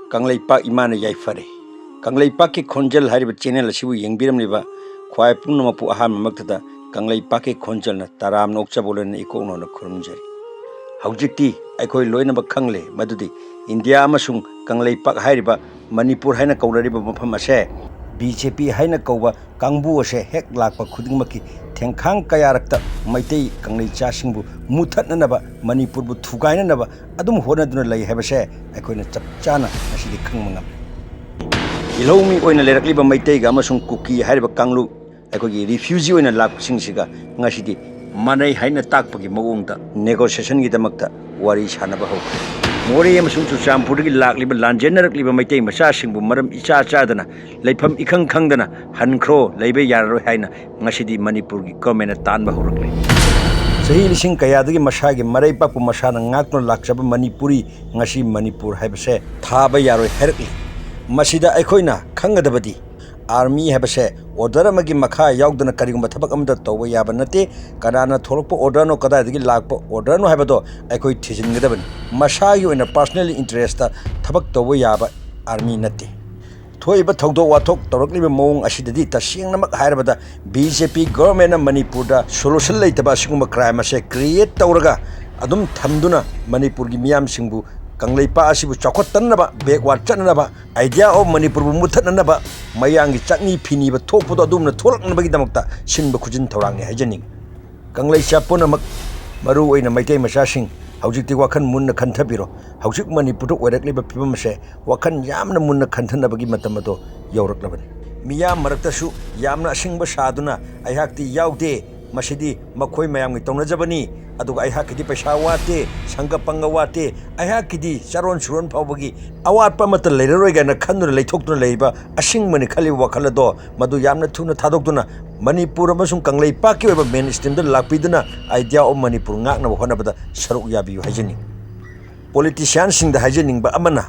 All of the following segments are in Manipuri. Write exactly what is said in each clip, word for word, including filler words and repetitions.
ꯀꯪꯂꯩꯄꯥꯛ ꯏꯃꯥꯅ ꯌꯥꯏꯐꯔꯦ꯫ ꯀꯪꯂꯩꯄꯥꯛꯀꯤ ꯈꯣꯟꯖꯦꯜ ꯍꯥꯏꯔꯤꯕ ꯆꯦꯅꯦꯜ ꯑꯁꯤꯕꯨ ꯌꯦꯡꯕꯤꯔꯝꯂꯤꯕ ꯈ꯭ꯋꯥꯏ ꯄꯨꯝꯅꯃꯛꯄꯨ ꯑꯍꯥꯟꯕꯃꯛꯇꯗ ꯀꯪꯂꯩꯄꯥꯛꯀꯤ ꯈꯣꯟꯖꯦꯜꯅ ꯇꯔꯥꯝꯅ ꯑꯣꯛꯆꯕ ꯂꯣꯏꯅꯅ ꯏꯀꯣꯛꯅꯧꯅ ꯈꯨꯔꯨꯝꯖꯔꯤ꯫ ꯍꯧꯖꯤꯛꯇꯤ ꯑꯩꯈꯣꯏ ꯂꯣꯏꯅꯃꯛ ꯈꯪꯂꯦ ꯃꯗꯨꯗꯤ ꯏꯟꯗꯤꯌꯥ ꯑꯃꯁꯨꯡ ꯀꯪꯂꯩꯄꯥꯛ ꯍꯥꯏꯔꯤꯕ ꯃꯅꯤꯄꯨꯔ ꯍꯥꯏꯅ ꯀꯧꯅꯔꯤꯕ ꯃꯐꯝ ꯑꯁꯦ ꯕꯤ ꯖꯦ ꯄꯤ ꯍꯥꯏꯅ ꯀꯧꯕ ꯀꯥꯡꯕꯨ ꯑꯁꯦ ꯍꯦꯛ ꯂꯥꯛꯄ ꯈꯨꯗꯤꯡꯃꯛꯀꯤ ꯊꯦꯡꯈꯥꯡ ꯀꯌꯥꯔꯛꯇ ꯃꯩꯇꯩ ꯀꯪꯂꯩꯆꯥꯁꯤꯡꯕꯨ ꯃꯨꯊꯠꯅꯅꯕ, ꯃꯅꯤꯄꯨꯔꯕꯨ ꯊꯨꯒꯥꯏꯅꯅꯕ ꯑꯗꯨꯝ ꯍꯣꯠꯅꯗꯨꯅ ꯂꯩ ꯍꯥꯏꯕꯁꯦ ꯑꯩꯈꯣꯏꯅ ꯆꯞ ꯆꯥꯅ ꯉꯁꯤꯗꯤ ꯈꯪꯕ ꯉꯝꯂꯦ꯫ ꯏꯜꯍꯧꯃꯤ ꯑꯣꯏꯅ ꯂꯩꯔꯛꯂꯤꯕ ꯃꯩꯇꯩꯒ ꯑꯃꯁꯨꯡ ꯀꯨꯀꯤ ꯍꯥꯏꯔꯤꯕ ꯀꯥꯡꯂꯨꯞ, ꯑꯩꯈꯣꯏꯒꯤ ꯔꯤꯐ꯭ꯌꯨꯖꯤ ꯑꯣꯏꯅ ꯂꯥꯛꯄꯁꯤꯡꯁꯤꯒ ꯉꯁꯤꯗꯤ ꯃꯥꯟꯅꯩ ꯍꯥꯏꯅ ꯇꯥꯛꯄꯒꯤ ꯃꯑꯣꯡꯗ ꯅꯦꯒꯣꯁꯤꯌꯦꯁꯟꯒꯤꯗꯃꯛꯇ ꯋꯥꯔꯤ ꯁꯥꯟꯅꯕ ꯍꯧꯈ꯭ꯔꯦ꯫ ꯃꯣꯔꯦ ꯑꯃꯁꯨꯡ ꯆꯨꯔꯆꯥꯟꯄꯨꯔꯗꯒꯤ ꯂꯥꯛꯂꯤꯕ ꯂꯥꯟꯖꯦꯟꯅꯔꯛꯂꯤꯕ ꯃꯩꯇꯩ ꯃꯆꯥꯁꯤꯡꯕꯨ ꯃꯔꯝ ꯏꯆꯥ ꯆꯥꯗꯅ, ꯂꯩꯐꯝ ꯏꯈꯪ ꯈꯪꯗꯅ "ꯍꯟꯈ꯭ꯔꯣ, ꯂꯩꯕ ꯌꯥꯔꯔꯣꯏ" ꯍꯥꯏꯅ ꯉꯁꯤꯗꯤ ꯃꯅꯤꯄꯨꯔꯒꯤ ꯒꯣꯔꯃꯦꯟꯅ ꯇꯥꯟꯕ ꯍꯧꯔꯛꯂꯦ꯫ ꯆꯍꯤ ꯂꯤꯁꯤꯡ ꯀꯌꯥꯗꯒꯤ ꯃꯁꯥꯒꯤ ꯃꯔꯩꯕꯥꯛꯄꯨ ꯃꯁꯥꯅ ꯉꯥꯛꯇꯨꯅ ꯂꯥꯛꯆꯕ ꯃꯅꯤꯄꯨꯔꯤ ꯉꯁꯤ ꯃꯅꯤꯄꯨꯔ ꯍꯥꯏꯕꯁꯦ ꯊꯥꯕ ꯌꯥꯔꯣꯏ ꯍꯥꯏꯔꯛꯂꯤ꯫ ꯃꯁꯤꯗ ꯑꯩꯈꯣꯏꯅ ꯈꯪꯒꯗꯕꯗꯤ, ꯑꯥꯔꯃꯤ ꯍꯥꯏꯕꯁꯦ ꯑꯣꯔꯗꯔ ꯑꯃꯒꯤ ꯃꯈꯥ ꯌꯥꯎꯗꯅ ꯀꯔꯤꯒꯨꯝꯕ ꯊꯕꯛ ꯑꯃꯠꯇ ꯇꯧꯕ ꯌꯥꯕ ꯅꯠꯇꯦ꯫ ꯀꯅꯥꯅ ꯊꯣꯛꯂꯛꯄ ꯑꯣꯔꯗꯔꯅꯣ, ꯀꯗꯥꯏꯗꯒꯤ ꯂꯥꯛꯄ ꯑꯣꯔꯗꯔꯅꯣ ꯍꯥꯏꯕꯗꯣ ꯑꯩꯈꯣꯏ ꯊꯤꯖꯤꯟꯒꯗꯕꯅꯤ꯫ ꯃꯁꯥꯒꯤ ꯑꯣꯏꯅ ꯄꯥꯔꯁꯣꯅꯦꯜ ꯏꯟꯇꯔꯦꯁꯇ ꯊꯕꯛ ꯇꯧꯕ ꯌꯥꯕ ꯑꯥꯔꯃꯤ ꯅꯠꯇꯦ꯫ ꯊꯣꯛꯏꯕ ꯊꯧꯗꯣꯛ ꯋꯥꯊꯣꯛ ꯇꯧꯔꯛꯂꯤꯕ ꯃꯑꯣꯡ ꯑꯁꯤꯗꯗꯤ ꯇꯁꯦꯡꯅꯃꯛ ꯍꯥꯏꯔꯕꯗ ꯕꯤ ꯖꯦ ꯄꯤ ꯒꯣꯔꯃꯦꯟꯅ ꯃꯅꯤꯄꯨꯔꯗ ꯁꯣꯂꯨꯁꯟ ꯂꯩꯇꯕ ꯑꯁꯤꯒꯨꯝꯕ ꯀ꯭ꯔꯥꯏꯝ ꯑꯁꯦ ꯀ꯭ꯔꯤꯌꯦꯠ ꯇꯧꯔꯒ ꯑꯗꯨꯝ ꯊꯝꯗꯨꯅ ꯃꯅꯤꯄꯨꯔꯒꯤ ꯃꯤꯌꯥꯝꯁꯤꯡꯕꯨ ꯀꯪꯂꯩꯄꯥꯛ ꯑꯁꯤꯕꯨ ꯆꯥꯎꯈꯠꯇꯅꯕ, backward ꯆꯠꯅꯅꯕ, Idea of ꯃꯅꯤꯄꯨꯔꯕꯨ ꯃꯨꯠꯊꯠꯅꯅꯕ ꯃꯌꯥꯡꯒꯤ ꯆꯥꯛꯅꯤ ꯐꯤꯅꯤꯕ ꯊꯣꯛꯄꯗꯣ ꯑꯗꯨꯝꯅ ꯊꯣꯛꯂꯛꯅꯕꯒꯤꯗꯃꯛꯇ ꯁꯤꯟꯕ ꯈꯨꯖꯤꯟ ꯊꯧꯔꯥꯡꯅꯤ ꯍꯥꯏꯖꯅꯤꯡꯏ꯫ ꯀꯪꯂꯩꯆꯥ ꯄꯨꯝꯅꯃꯛ, ꯃꯔꯨ ꯑꯣꯏꯅ ꯃꯩꯇꯩ ꯃꯆꯥꯁꯤꯡ, ꯍꯧꯖꯤꯛꯇꯤ ꯋꯥꯈꯜ ꯃꯨꯟꯅ ꯈꯟꯊꯕꯤꯔꯣ꯫ ꯍꯧꯖꯤꯛ ꯃꯅꯤꯄꯨꯔꯗ ꯑꯣꯏꯔꯛꯂꯤꯕ ꯐꯤꯕꯝ ꯑꯁꯦ ꯋꯥꯈꯜ ꯌꯥꯝꯅ ꯃꯨꯟꯅ ꯈꯟꯊꯅꯕꯒꯤ ꯃꯇꯝ ꯑꯗꯣ ꯌꯧꯔꯛꯂꯕꯅꯤ꯫ ꯃꯤꯌꯥꯝ ꯃꯔꯛꯇꯁꯨ ꯌꯥꯝꯅ ꯑꯁꯤꯡꯕ ꯁꯥꯗꯨꯅ "ꯑꯩꯍꯥꯛꯇꯤ ꯌꯥꯎꯗꯦ, ꯃꯁꯤꯗꯤ ꯃꯈꯣꯏ ꯃꯌꯥꯝꯒꯤ ꯇꯧꯅꯖꯕꯅꯤ, ꯑꯗꯨꯒ ꯑꯩꯍꯥꯛꯀꯤꯗꯤ ꯄꯩꯁꯥ ꯋꯥꯠꯇꯦ, ꯁꯪꯒ ꯄꯪꯒ ꯋꯥꯠꯇꯦ, ꯑꯩꯍꯥꯛꯀꯤꯗꯤ ꯆꯥꯔꯣꯟ ꯁꯨꯔꯣꯟ ꯐꯥꯎꯕꯒꯤ ꯑꯋꯥꯠꯄ ꯑꯃꯠꯇ ꯂꯩꯔꯔꯣꯏ" ꯀꯥꯏꯅ ꯈꯟꯗꯨꯅ ꯂꯩꯊꯣꯛꯇꯨꯅ ꯂꯩꯔꯤꯕ ꯑꯁꯤꯡꯕꯅꯤ ꯈꯜꯂꯤꯕ ꯋꯥꯈꯜ ꯑꯗꯣ ꯃꯗꯨ ꯌꯥꯝꯅ ꯊꯨꯅ ꯊꯥꯗꯣꯛꯇꯨꯅ ꯃꯅꯤꯄꯨꯔ ꯑꯃꯁꯨꯡ ꯀꯪꯂꯩꯄꯥꯛꯀꯤ ꯑꯣꯏꯕ ꯃꯦꯟ ꯁ꯭ꯇ꯭ꯔꯤꯝꯗ ꯂꯥꯛꯄꯤꯗꯨꯅ Idea of ꯃꯅꯤꯄꯨꯔ ꯉꯥꯛꯅꯕ ꯍꯣꯠꯅꯕꯗ ꯁꯔꯨꯛ ꯌꯥꯕꯤꯌꯨ ꯍꯥꯏꯖꯅꯤꯡꯏ꯫ ꯄꯣꯂꯤꯇꯤꯁꯤꯌꯥꯟꯁꯤꯡꯗ ꯍꯥꯏꯖꯅꯤꯡꯕ ꯑꯃꯅ,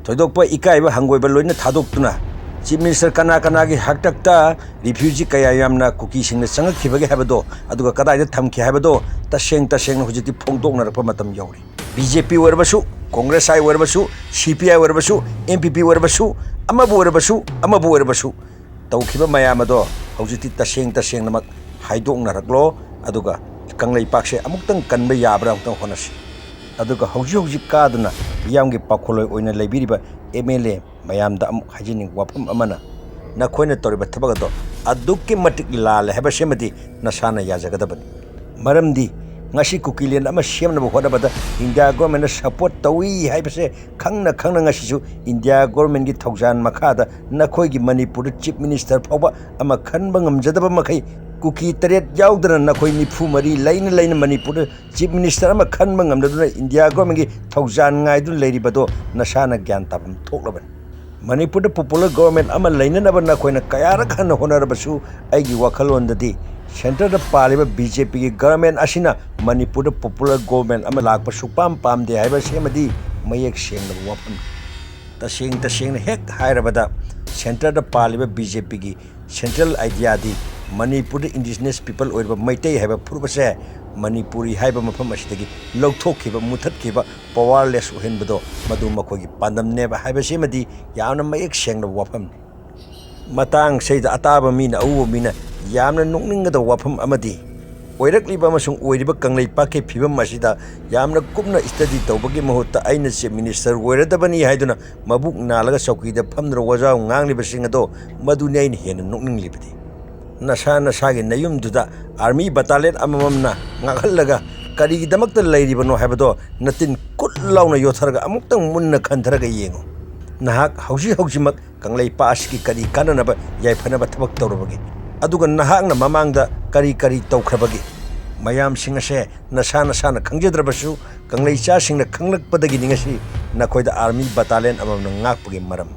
ꯊꯣꯏꯗꯣꯛꯄ ꯏꯀꯥꯏꯕ ꯍꯪꯒꯣꯏꯕ ꯂꯣꯏꯅ ꯊꯥꯗꯣꯛꯇꯨꯅ ꯆꯤꯐ ꯃꯤꯅꯤꯁꯇꯔ ꯀꯅꯥ ꯀꯅꯥꯒꯤ ꯍꯥꯛꯇꯛꯇ ꯔꯤꯐ꯭ꯌꯨꯖꯤ ꯀꯌꯥ ꯌꯥꯝꯅ ꯀꯨꯀꯤꯁꯤꯡꯅ ꯆꯪꯉꯛꯈꯤꯕꯒꯦ ꯍꯥꯏꯕꯗꯣ, ꯑꯗꯨꯒ ꯀꯗꯥꯏꯗ ꯊꯝꯈꯤ ꯍꯥꯏꯕꯗꯣ ꯇꯁꯦꯡ ꯇꯁꯦꯡꯅ ꯍꯧꯖꯤꯛꯇꯤ ꯐꯣꯡꯗꯣꯛꯅꯔꯛꯄ ꯃꯇꯝ ꯌꯧꯔꯦ꯫ ꯕꯤ ꯖꯦ ꯄꯤ ꯑꯣꯏꯔꯕꯁꯨ, ꯀꯣꯡꯒ꯭ꯔꯦꯁ ꯑꯥꯏ ꯑꯣꯏꯔꯕꯁꯨ, ꯁꯤ ꯄꯤ ꯑꯥꯏ ꯑꯣꯏꯔꯕꯁꯨ, ꯑꯦꯟ ꯄꯤ ꯄꯤ ꯑꯣꯏꯔꯕꯁꯨ, ꯑꯃꯕꯨ ꯑꯣꯏꯔꯕꯁꯨ, ꯑꯃꯕꯨ ꯑꯣꯏꯔꯕꯁꯨ, ꯇꯧꯈꯤꯕ ꯃꯌꯥꯝ ꯑꯗꯣ ꯍꯧꯖꯤꯛꯇꯤ ꯇꯁꯦꯡ ꯇꯁꯦꯡꯅꯃꯛ ꯍꯥꯏꯗꯣꯛꯅꯔꯛꯂꯣ꯫ ꯑꯗꯨꯒ ꯀꯪꯂꯩꯄꯥꯛꯁꯦ ꯑꯃꯨꯛꯇꯪ ꯀꯟꯕ ꯌꯥꯕ꯭ꯔꯥ ꯑꯃꯨꯛꯇꯪ ꯍꯣꯠꯅꯁꯤ꯫ ꯑꯗꯨꯒ ꯍꯧꯖꯤꯛ ꯍꯧꯖꯤꯛ ꯀꯥꯗꯨꯅ ꯃꯤꯌꯥꯝꯒꯤ ꯄꯥꯈꯣꯜꯂꯣꯏ ꯑꯣꯏꯅ ꯂꯩꯕꯤꯔꯤꯕ ꯑꯦꯝ ꯑꯦꯜ ꯑꯦ ꯃꯌꯥꯝꯗ ꯑꯃꯨꯛ ꯍꯥꯏꯖꯅꯤꯡꯕ ꯋꯥꯐꯝ ꯑꯃꯅ, ꯅꯈꯣꯏꯅ ꯇꯧꯔꯤꯕ ꯊꯕꯛ ꯑꯗꯣ ꯑꯗꯨꯛꯀꯤ ꯃꯇꯤꯛ ꯂꯥꯜꯂꯦ ꯍꯥꯏꯕꯁꯤꯃꯗꯤ ꯅꯁꯥꯅ ꯌꯥꯖꯒꯗꯕꯅꯤ꯫ ꯃꯔꯝꯗꯤ ꯉꯁꯤ ꯀꯨꯀꯤꯂꯦꯟ ꯑꯃ ꯁꯦꯝꯅꯕ ꯍꯣꯠꯅꯕꯗ ꯏꯟꯗꯤꯌꯥ ꯒꯣꯔꯃꯦꯟꯅ ꯁꯄꯣꯔꯠ ꯇꯧꯏ ꯍꯥꯏꯕꯁꯦ ꯈꯪꯅ ꯈꯪꯅ ꯉꯁꯤꯁꯨ ꯏꯟꯗꯤꯌꯥ ꯒꯣꯔꯃꯦꯟꯒꯤ ꯊꯧꯖꯥꯟ ꯃꯈꯥꯗ ꯅꯈꯣꯏꯒꯤ ꯃꯅꯤꯄꯨꯔꯗ ꯆꯤꯐ ꯃꯤꯅꯤꯁꯇꯔ ꯐꯥꯎꯕ ꯑꯃ ꯈꯟꯕ ꯉꯝꯖꯗꯕ ꯃꯈꯩ ꯀꯨꯀꯤ ꯇꯔꯦꯠ ꯌꯥꯎꯗꯅ ꯅꯈꯣꯏ ꯅꯤꯐꯨ ꯃꯔꯤ ꯂꯩꯅ ꯂꯩꯅ ꯃꯅꯤꯄꯨꯔꯗ ꯆꯤꯐ ꯃꯤꯅꯤꯁꯇꯔ ꯑꯃ ꯈꯟꯕ ꯉꯝꯗꯗꯨꯅ ꯏꯟꯗꯤꯌꯥ ꯒꯣꯔꯃꯦꯟꯒꯤ ꯊꯧꯖꯥꯟ ꯉꯥꯏꯗꯨꯅ ꯂꯩꯔꯤꯕꯗꯣ ꯅꯁꯥꯅ ꯒ꯭ꯌꯥꯟ ꯇꯥꯐꯝ ꯊꯣꯛꯂꯕꯅꯤ꯫ ꯃꯅꯤꯄꯨꯔꯗ ꯄꯣꯄꯨꯂꯔ ꯒꯣꯔꯃꯦꯟ ꯑꯃ ꯂꯩꯅꯅꯕ ꯅꯈꯣꯏꯅ ꯀꯌꯥꯔꯛ ꯍꯟꯅ ꯍꯣꯠꯅꯔꯕꯁꯨ ꯑꯩꯒꯤ ꯋꯥꯈꯜꯂꯣꯟꯗꯗꯤ ꯁꯦꯟꯇꯔꯗ ꯄꯥꯜꯂꯤꯕ ꯕꯤ ꯖꯦ ꯄꯤꯒꯤ ꯒꯣꯔꯃꯦꯟ ꯑꯁꯤꯅ ꯃꯅꯤꯄꯨꯔꯗ ꯄꯣꯄꯨꯂꯔ ꯒꯣꯔꯃꯦꯟ ꯑꯃ ꯂꯥꯛꯄ ꯁꯨꯛꯄꯥꯝ ꯄꯥꯝꯗꯦ ꯍꯥꯏꯕ ꯑꯁꯤꯃꯗꯤ ꯃꯌꯦꯛ ꯁꯦꯡꯂꯕ ꯋꯥꯐꯝꯅꯤ꯫ ꯇꯁꯦꯡ ꯇꯁꯦꯡꯅ ꯍꯦꯛ ꯍꯥꯏꯔꯕꯗ ꯁꯦꯟꯇꯔꯗ ꯄꯥꯜꯂꯤꯕ ꯕꯤ ꯖꯦ ꯄꯤꯒꯤ ꯁꯦꯟꯇ꯭ꯔꯦꯜ ꯑꯥꯏꯗꯤꯌꯥꯗꯤ ꯃꯅꯤꯄꯨꯔꯗ ꯏꯟꯗꯤꯖꯤꯅꯁ ꯄꯤꯄꯜ ꯑꯣꯏꯔꯤꯕ ꯃꯩꯇꯩ ꯍꯥꯏꯕ ꯐꯨꯔꯨꯞ ꯑꯁꯦ ꯃꯅꯤꯄꯨꯔꯤ ꯍꯥꯏꯕ ꯃꯐꯝ ꯑꯁꯤꯗꯒꯤ ꯂꯧꯊꯣꯛꯈꯤꯕ, ꯃꯨꯊꯠꯈꯤꯕ, ꯄꯋꯥꯔꯂꯦꯁ ꯑꯣꯏꯍꯟꯕꯗꯣ ꯃꯗꯨ ꯃꯈꯣꯏꯒꯤ ꯄꯥꯟꯗꯝꯅꯦꯕ ꯍꯥꯏꯕꯁꯤꯃꯗꯤ ꯌꯥꯝꯅ ꯃꯌꯦꯛ ꯁꯦꯡꯂꯕ ꯋꯥꯐꯝꯅꯤ꯫ ꯃꯇꯥꯡ ꯑꯁꯤꯗ ꯑꯇꯥꯕ ꯃꯤꯅ, ꯑꯎꯕ ꯃꯤꯅ ꯌꯥꯝꯅ ꯅꯣꯛꯅꯤꯡꯒꯗꯕ ꯋꯥꯐꯝ ꯑꯃꯗꯤ ꯑꯣꯏꯔꯛꯂꯤꯕ ꯑꯃꯁꯨꯡ ꯑꯣꯏꯔꯤꯕ ꯀꯪꯂꯩꯄꯥꯛꯀꯤ ꯐꯤꯕꯝ ꯑꯁꯤꯗ ꯌꯥꯝꯅ ꯀꯨꯞꯅ ꯁ꯭ꯇꯗꯤ ꯇꯧꯕꯒꯤ ꯃꯍꯨꯠꯇ ꯑꯩꯅ ꯆꯤꯐ ꯃꯤꯅꯤꯁꯇꯔ ꯑꯣꯏꯔꯗꯕꯅꯤ ꯍꯥꯏꯗꯨꯅ ꯃꯕꯨꯛ ꯅꯥꯜꯂꯒ ꯆꯧꯀꯤꯗ ꯐꯝꯗꯨꯅ ꯋꯥꯖꯥꯎ ꯉꯥꯡꯂꯤꯕꯁꯤꯡ ꯑꯗꯣ ꯃꯗꯨꯅꯤ ꯑꯩꯅ ꯍꯦꯟꯅ ꯅꯣꯛꯅꯤꯡꯂꯤꯕꯗꯤ꯫ ꯅꯁꯥ ꯅꯁꯥꯒꯤ ꯅꯌꯨꯝꯗꯨꯗ ꯑꯥꯔꯃꯤ ꯕꯇꯥꯂꯤꯌꯟ ꯑꯃꯃꯝꯅ ꯉꯥꯛꯍꯜꯂꯒ ꯀꯔꯤꯒꯤꯗꯃꯛꯇ ꯂꯩꯔꯤꯕꯅꯣ ꯍꯥꯏꯕꯗꯣ ꯅꯇꯤꯟ ꯀꯨꯠ ꯂꯥꯎꯅ ꯌꯣꯠꯊꯔꯒ ꯑꯃꯨꯛꯇꯪ ꯃꯨꯟꯅ ꯈꯟꯊꯔꯒ ꯌꯦꯡꯉꯨ꯫ ꯅꯍꯥꯛ ꯍꯧꯖꯤꯛ ꯍꯧꯖꯤꯛꯃꯛ ꯀꯪꯂꯩꯄꯥꯛ ꯑꯁꯤꯒꯤ ꯀꯔꯤ ꯀꯥꯟꯅꯅꯕ ꯌꯥꯏꯐꯅꯕ ꯊꯕꯛ ꯇꯧꯔꯕꯒꯦ? ꯑꯗꯨꯒ ꯅꯍꯥꯛꯅ ꯃꯃꯥꯡꯗ ꯀꯔꯤ ꯀꯔꯤ ꯇꯧꯈ꯭ꯔꯕꯒꯦ? ꯃꯌꯥꯝꯁꯤꯡ ꯑꯁꯦ ꯅꯁꯥ ꯅꯁꯥꯅ ꯈꯪꯖꯗ꯭ꯔꯕꯁꯨ ꯀꯪꯂꯩꯆꯥꯁꯤꯡꯅ ꯈꯪꯂꯛꯄꯗꯒꯤꯅꯤ ꯉꯁꯤ ꯅꯈꯣꯏꯗ ꯑꯥꯔꯃꯤ ꯕꯇꯥꯂꯤꯌꯟ ꯑꯃꯃꯝꯅ ꯉꯥꯛꯄꯒꯤ ꯃꯔꯝ꯫